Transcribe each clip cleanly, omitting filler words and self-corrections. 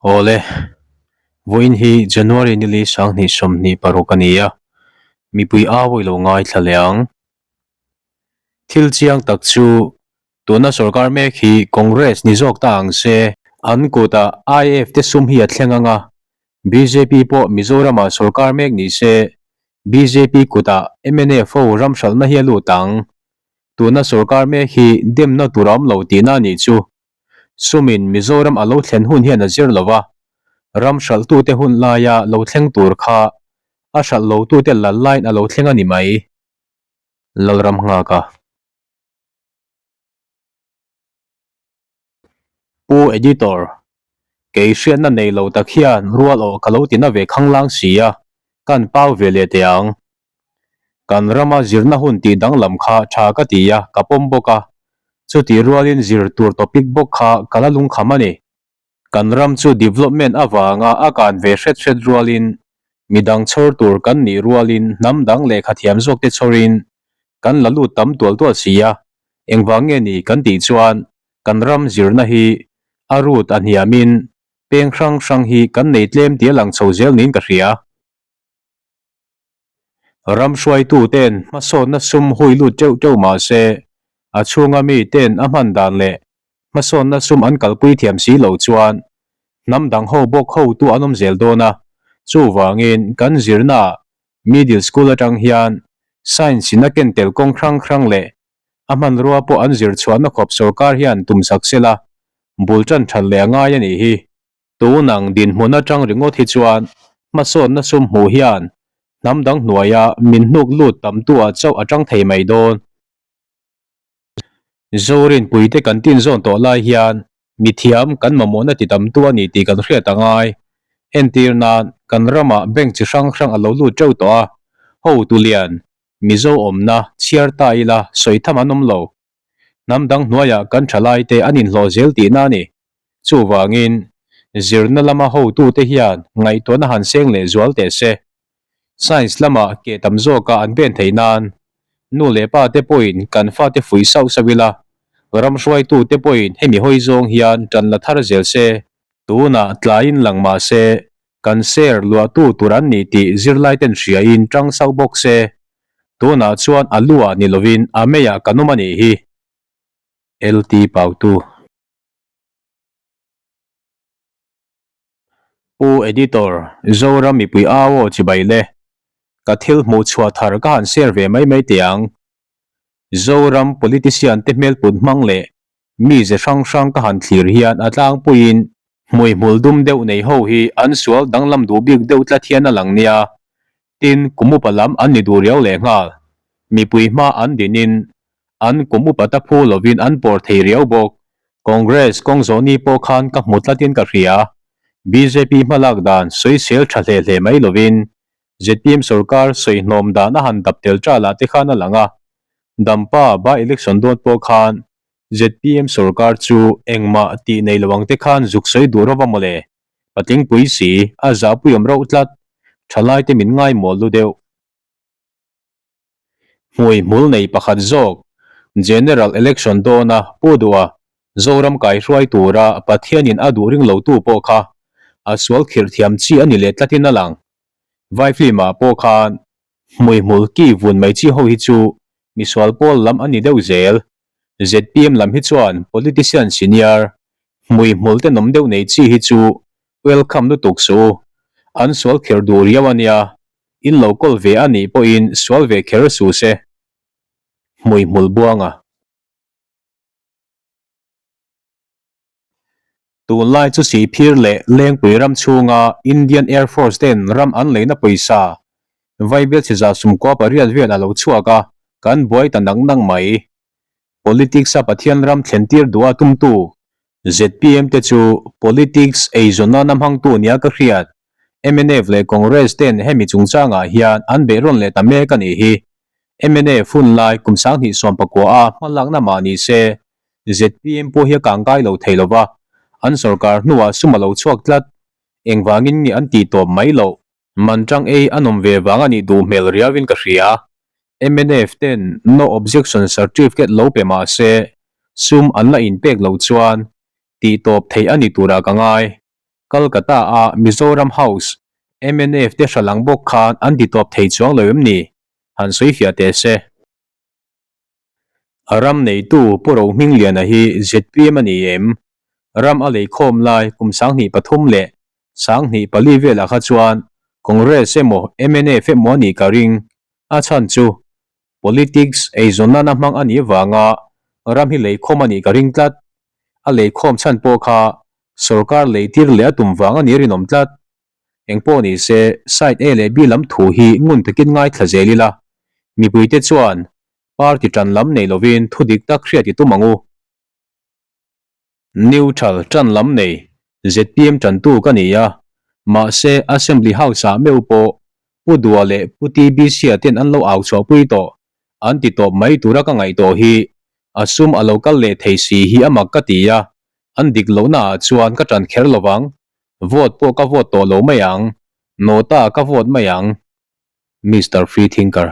Awle, vawiin hi January nili 2026 a ni a, mipui au i lo ngaithla leh ang. Thil chiang tak chu tuna sorkar mek hi Congress ni zawk ta ang se, an kutah IF te sum hi a thleng ang a, bjp pawh Mizoramah sorkar mek ni se, bjp kutah mnf ho ram hralhna hi a lut ang. Tuna sorkar mek hi demna tur a awm lo tihna a nih chu. Sumin Mizoram a lo thlen hun hian a zir lo va, ram hralhtute hun laia lo thleng tur kha a hralh lotute lal laiin a lo thleng a ni mai. Lalram nghak a. Pu Editor, kei hriatna nei lo tak hian rual awh ka lo ti na ve khanglang si a, kan pau ve leh teh ang. Kan rama zirna hun tih danglam kha tha ka ti a, ka pawm bawk a. Chutih rualin zir tur topic bawk kha ka la lungkham a ni. Kan ram chu development avanga a kan ve hret hret rualin midang chhawr tur kan nih rualin hnam dang lehkha thiam zawkte chhawrin kan la lut tam tual tual si a, engvang nge ni kan tih chuan kan ram zirna hi a root a hniamin peng hrang hrang hi kan nei tlem tia lang chho zel niin ka hria. Ram hruaituten hmasawnna sum hui lut teuh teuh mah se, a chhunga miten a hman dan leh hmasawnna sum an kalpui thiam si lo chuan hnam dang ho bawk hotu an awm zel dawn a. Chuvangin kan zirnaah middle school atang hian science in a ken tel kawng hrang hrang leh a hmanrua pawh an zir chhuahna khawp sorkar hian tumsak sela bul tan that leh a ngai a nih hi. Tun ang dinhmun atang ringawt hi chuan hmasawnna sum hmuh hian hnam dang hnuaia min hnuk lut tamtu ah chauh a tang thei mai dawn. Zorinpuite kan tin zawn tawh lai hian mithiam kan mamawhna ti tamtu a ni tih kan hriat a ngai. Entir nan kan ramah bank chi hrang hrang a lo lut teuh tawh a, hotu lian, Mizo awmna, chhiar ta ila sawi tham an awm lo. Hnam dang hnuaiah kan thalaite an inhlawh zel tihna a ni. Chuvangin, zirna lama hotute hian ngaihtuahna han seng leh zual teh se. Science lama ke tam zawka an pen theih nan, nu leh pa te pawhin kan fate fuih sauh sauh ila, ram hruaitute pawhin hemi hawi zawng hian tan la thar zel se. Tunah tlaiin lang mah se, kan share luahtu tur an ni tih zirlaiten hriain tang sauh bawk se. Tunah chuan a luah ni lovin a meiah kan awm a nih hi. LT Pautu. Pu Editor, Zoram mipui au aw chibai le. Ka thil hmuh chhuah thar ka han share ve mai mai teh ang. Zoram politician te hmelput hmang leh mi ze hrang hrang ka han thlir hian a tlangpuiin hmuihmul dum deuh nei ho hi an sual danglam duh bik deuh tlat hian a lang nia. Tin, kum upa lam an ni duh riau lehnghal. Mipui hma an dinin an kum upa ta phu lovin an pawr thei riau bawk. Congress kawng zawhni pawh khan ka hmu tlatin ka hria. Bjp hmalak dan sawisel tha hle hle mai lovin zpm sorkar sawihnawm dan a han dap tel ṭalah te khan a lang a. Dampa by-election dawn pawh khan zpm sorkar chu engmah tih nei lo ang te khan zuk sawi duh rawh va mawle. Patling pui si, a zahpuiawm rauh tlat. Thalaite min ngaimawh lu deuh. Hmui hmul nei pakhat zawk, General Election dawna Pu Duha Zoram kaihruai tura Pathianin a duh ring lotu pawh kha a sual khirh thiam chi a ni leh tlatin a lang. Vai film-ah pawh khan hmui hmul ki vun mai chi ho hi chu misual pawl lam a ni deuh zel. Zpm lam hi chuan politician senior hmui hmul tenawm deuh nei chi hi chu welcome lutuk suh u. An sual kher duh riau a nia, in lo kawl ve a nih pawhin sual ve kher suh se. Hmui hmul buanga. Tunlai chu Sihphir leh Lengpui ram chhunga Indian Air Force ten ram an leina pawisa Vaibel chhiza sumkua pariat vel a lo chhuak a, kan buai ta nang nang mai. Politics a Pathian ram thlentir duh a tumtu zpm te chu politics eizawn nana hmangtu nia ka hriat. Mnf leh Congress ten hemi chungchangah hian an beihrawn leh ta mek a nih hi. Mnf hun lai kum 2019 a hmalakna mah ni se zpm pawh hi a kangkai lo thei lova, an sorkar hnuah sum a lo chhuak tlat. Engvangin nge an tih tawp mai loh? Man tang ei a nawm ve vang a nih duh hmel riauin ka hria. Mnf ten no objection certificate lo pe mah se, sum an la inpek loh chuan tih tawp theih a ni turah ka ngai. Calcutta-a Mizoram House mnf te hra lang bawk khan an ti tawp thei chuang lo em ni? Han sawi fiah teh se. A ram neitu Pu Rohmingliana hi zpm a ni em? Ram a leikhawm lai kum 2003 leh 2004 velah kha chuan Congress emaw mnf emaw a nih ka ring. A chhan chu Politics eizawn nana hmang a nih vanga ram hi leikhawm a nih ka ring tlat. A leikhawm chhan pawh kha sorkar leitir leh a tum vang a nih rinawm tlat. Engpawh ni se, side A leh B lam thu hi ngun takin ngaithla zel ila, mipuite chuan party tan lam nei lovin thu dik tak hriat i tum ang u. Neutral tan lam nei zpm tantu ka ni a, mahse Assembly House-ah meuh pawh Pu Dua leh Pu TBC-a ten an lo au chhuahpui tawh, an ti tawp mai tura ka ngaih tawh hi a sum a lo kal leh thei si hi a mak ka ti a, an dik lohnaah chuan ka tan kher lovang. Vote pawh ka vote tawh lo mai ang. Nota ka vote mai ang. Mister Free Thinker.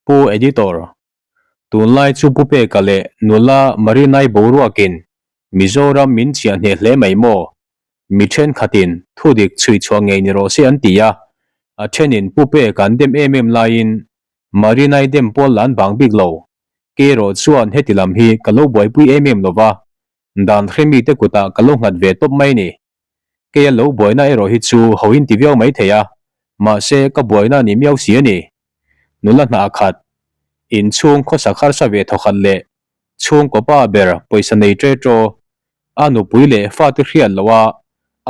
Pu Editor, Tunlai chu Pu Peka leh nula Marinai boruakin Mizoram min chiah hneh hle mai maw? Mi thenkhatin thudik chhui chhuah ngei ni rawh se an ti a, a thenin Pu Peka an dem em em laiin Marinai dem pawl la an bang bik lo. Kerawh chuan heti lam hi ka lo buaipui em em lo va, dan hre mite kutah ka lo nghat ve tawp mai ni. Keia lo buaina erawh hi chu ho in ti viau mai thei a, mahse ka buaina a ni miau si a ni. Nula hnah khat, inchhung khawsak harsa ve thawkhat leh chhungkaw pa ber pawisa nei tre traw, a nupui leh fate hriat loh a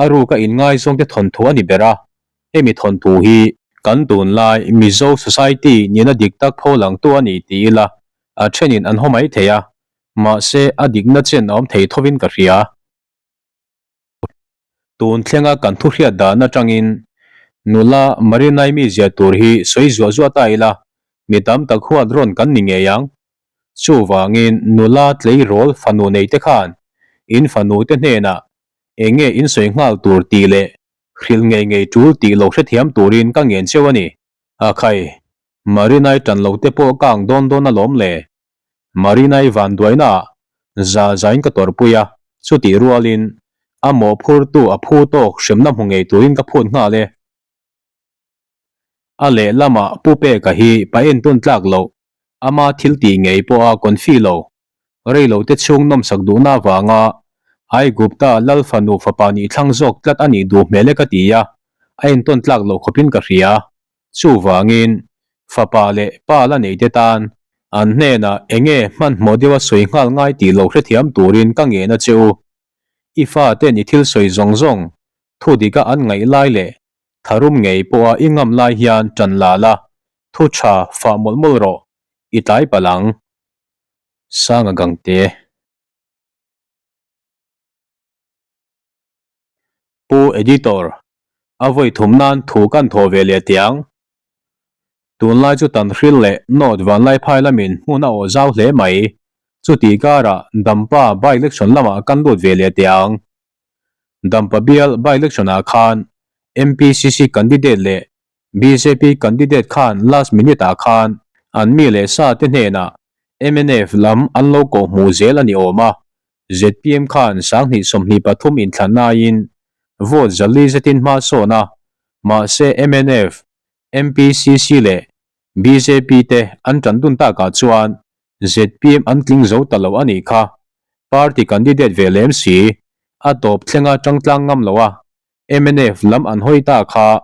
a ruka inngaizawngte thawnthu a ni ber a, Hemi thawnthu hi kan tunlai Mizo society nihna dik tak pho langtu a ni ti ila a thenin an haw mai thei a, mahse a dikna chen a awm thei thovin ka hria. Tun thlenga kan thu hriat dan atangin nula Marinai mizia tur hi sawi zuah zuah ta ila mi tam tak huat rawn kan ni ngei ang. Chuvangin nula tleirawl fanu neite khan in fanute hnenah eng nge in sawi nghal tur tih leh Hrilh ngei ngei tul tih lo hrethiam turin ka ngen cheu a ni. A khai, Marinai tan lo te pawh ka ang dawn dawn alawm le. Marinai vanduaina ah za zain ka tawrhpui a, chutih rualin a mawhphurtu a phu tawk hremna hmu ngei turin ka phut nghal e. A lehlamah Pu Peka hi pa entun tlak loh, ama thil tih ngei pawha confi lo, reilo te chhung nawmsak duhna avanga Aigupta lal fanu fapa nih thlang zawk tlat a nih duh hmel e ka ti a, a entawn tlak loh khawpin ka hria. Chuvangin, fapa leh pa la neite tan an hnenah enge hmanhmawh deuha sawi nghal ngai tih lo hrethiam turin ka ngen a che u. I faten i thil sawi zawng zawng thu dika an ngaih lai leh Tharum ngei pawha i ngam lai hian ṭan la la, thu ṭha fah mawlh mawlh rawh, i tlai palh ang. Sanga Gangte. Pu Editor, a vawi thum nan thu kan thaw ve leh tiang. Tunlai chu Tanhril leh North Vanlaiphai lamin hmun a awh zau hle mai. Chutih karah Dampa by-election lamah kan lut ve leh tiang. Dampa bial by-election ah khan MPCC candidate leh bjp candidate khan last minute ah khan an mi leh sa te hnenah mnf lam an lo koh hmuh zel a ni awm a, zpm khan 2023 inthlan aiin vote zali zetin hma sawn a, mahse mnf, MPCC leh bjp te an tan dun takah chuan zpm an tling zo ta lo a nih kha. Party candidate ve lem si, a tawp thlenga tangtlang ngam lo a, mnf lam an hawi ta kha,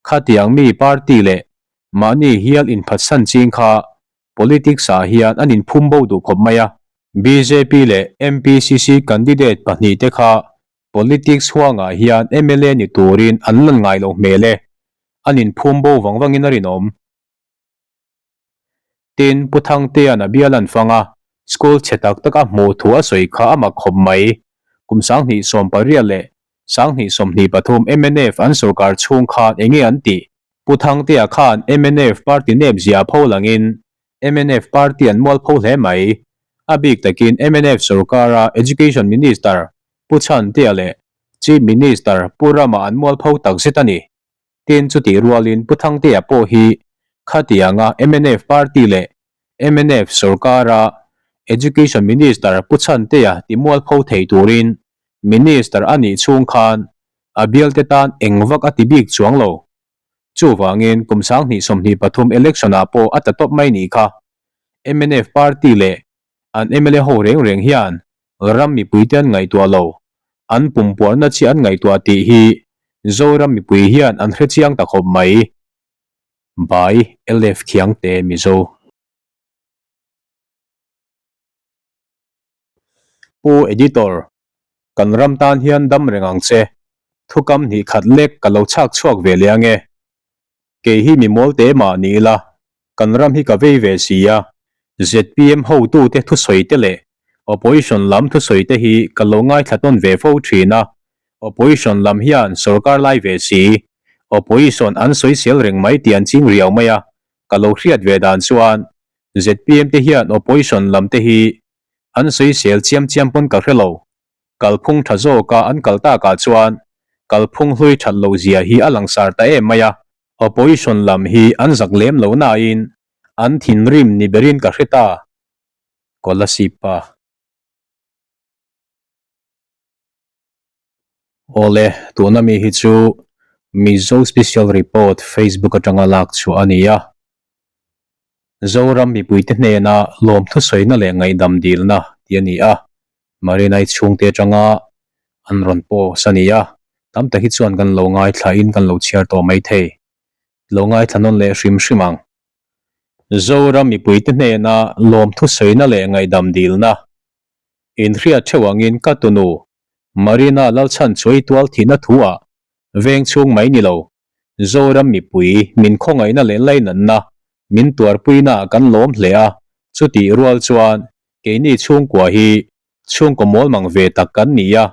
khatiang mi party leh mahni hial inphatsan ching kha politics ah hian an inphum bo duh khawp mai a. Bjp leh MPCC candidate pahnihte kha politics huangah hian mla ni turin an lan ngai lo hmel e, an inphum bo vang vangin a rinawm. Tin, Pu Thangtea'n a bial an fang a, school chhe tak tak a hmuh thu a sawi kha a mak khawp mai. Kum 2018 leh 2023 mnf an sorkar chhung khan eng nge an tih? Pu Thangtea khan mnf party nep zia pho langin mnf party an mualpho hle mai. A bik takin mnf sorkara Education Minister Pu Chhantea leh Chief Minister Pu Rama an mualpho takzet a ni. Tin, chutih rualin Pu Thangtea pawh hi khatianga mnf party leh mnf sorkara Education Minister Pu Chhantea timualpho thei turin Minister a nih chhung khan a bialte tan eng vak a ti bik chuang lo. Chuvangin kum 2023 election ah pawh a tla tawp mai nih kha. Mnf party leh an mla ho reng reng hian ram mipuite an ngaihtuah lo, an pumpuarna chi an ngaihtuah tih hi Zoram mipui hian an hrechiang ta khawp mai. By LF Khiangte Mizo. Pu Editor, kan ram tan hian dam reng ang che. Thukam hnih khat lek ka lo chhak chhuak ve leh ange. Kei hi mi mawl te mah ni ila, kan ram hi ka vei ve si a. Zpm hotute thusawi te leh Opposition lam thusawi te hi ka lo ngaithla tawn ve fo thin a. Opposition lam hian sorkar lai ve si, Opposition an sawisel reng mai tih an ching riau mai a. Ka lo hriat ve dan chuan Zpm te hian opposition lam te hi an sawisel chiam chiam pawn ka hre lo. Kalphung tha zawka an kal takah chuan kalphung hlui that loh zia hi a langsar ta em mai a. Opposition lam hi an zak lem lo nain an thinrim ni berin ka hre ta. Kolasib pa. Awle, tuna mi hi chu Mizo Special Report Facebook atanga lak chhuah a ni a. Zoram mipuite hnena lawmthusawina leh ngaihdam dilna tih a ni a, Marinai chhungte atanga an rawn post a ni a, tam tak hi chuan kan lo ngaithlain kan lo chhiar tawh mai thei. Lo ngaithla nawn leh hrim hrim ang. Zoram mipuite hnena lawmthusawina leh ngaihdam dilna Inhriat theuh angin ka tunu Marina Lalchhanchuai tual thihna thu ah veng chhung mai ni lo, Zoram mipui min khawngaihna leh lainatna min tuarpuina ah kan lawm hle a, chutih rual chuan keini chhungkua hi chhungkaw mawlmang ve tak kan ni a,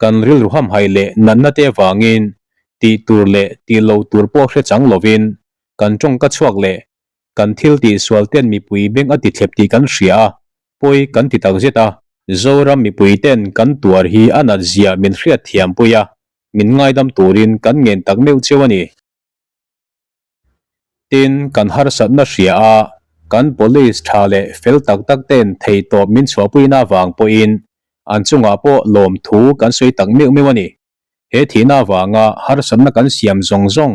kan rilru hamhaih leh natna te avangin tih tur leh tih lo tur pawh hre chang lovin kan tawngka chhuak leh kan thil tih sual ten mipui beng a ti thlep tih kan hria a, pawi kan ti tak zet a. Zoram mipui ten kan tuar hi a nat zia min hriat thiam pui a, min ngaidam turin kan ngen tak meuh cheu a ni. Tin, kan harsatna hria a, kan police tha leh fel tak tak ten theihtawp min chhuahpuina avang pawhin an chungah pawh lawmthu kan sawi tak meuh meuh a ni. He thihna avanga harsatna kan siam zawng zawng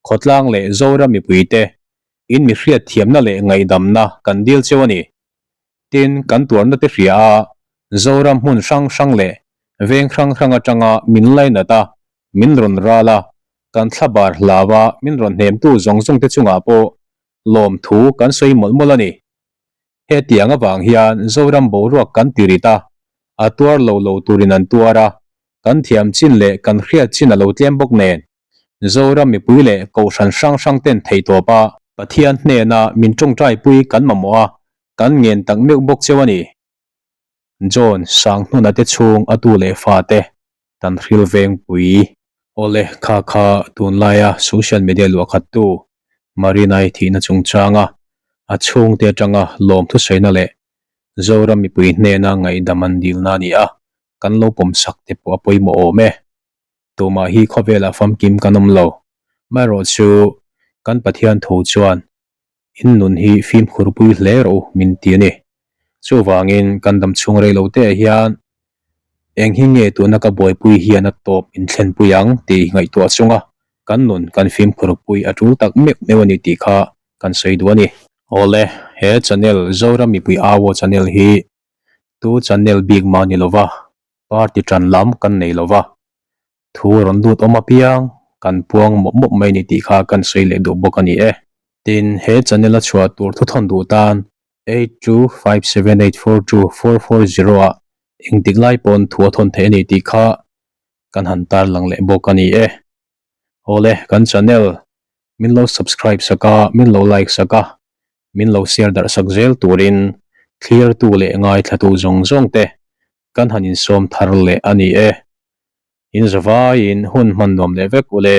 khawtlang leh Zoram mipuite in mi hriatthiamna leh ngaihdamna kan dil cheu a ni. Tin, kan tuarna te hria a, Zoram hmun hrang hrang leh veng hrang hrang atanga min lainat a, min rawn ral a, kan thlabar hlau a min rawn hnemtu zawng zawng te chungah pawh lawmthu kan sawi mawlh mawlh a ni. Hetiang avang hian Zoram boruak kan ti rit a, a tuar lo lo turin an tuar a, kan thiam chin leh kan hriat chin a lo tlem bawk nen. Zoram mipui leh kohhran hrang hrang ten theihtawp a, Pathian hnena min tawngtaipui kan mamawh a, kan ngen tak meuh bawk cheu a ni. John Sanghnuna te chhung a tu leh fate kan hril vengpui. Awle, kha kha tunlaia social media luahkhattu Marinai thihna chungchanga a chhungte atanga lawmthusawina leh Zoram mipui hnena ngaihdam an dilna a ni a, kan lo pawmsak te pawh a pawimawh awm e. Tumah hi khawvelah famkim kan awm lo. Amaherawhchu kan Pathian tho chuan In nun hi fimkhur pui hle rawh u min ti a ni. Chuvangin kan dam chhung rei lo te ah hian eng hi nge tuna ka buaipui hian a tawp min thlenpui ang tih ngaihtuah chunga kan nun kan fimkhur pui a tul tak meuh meuh a ni tih kha kan sawi duh a ni. Awle, he channel Zoram mipui au aw channel hi tu channel bik mah ni lova party tan lam kan nei lova Thu rawn lut awm apiang kan puang mawp mawp mai ni tih kha kan sawi leh duh bawk a ni e. Tin, he channel a chhuah tur thuthawn duh tan 8257842440 ah engtik lai pawn thu a thawn theih a ni tih kha kan han tarlang leh bawk a ni e. Awle, kan channel min lo subscribe sak a, min lo like sak a, min lo share darh sak zel turin thlirtu leh ngaithlatu zawng zawng te kan han insawm thar leh a ni e. In zavaiin hun hman nuam leh vek ule.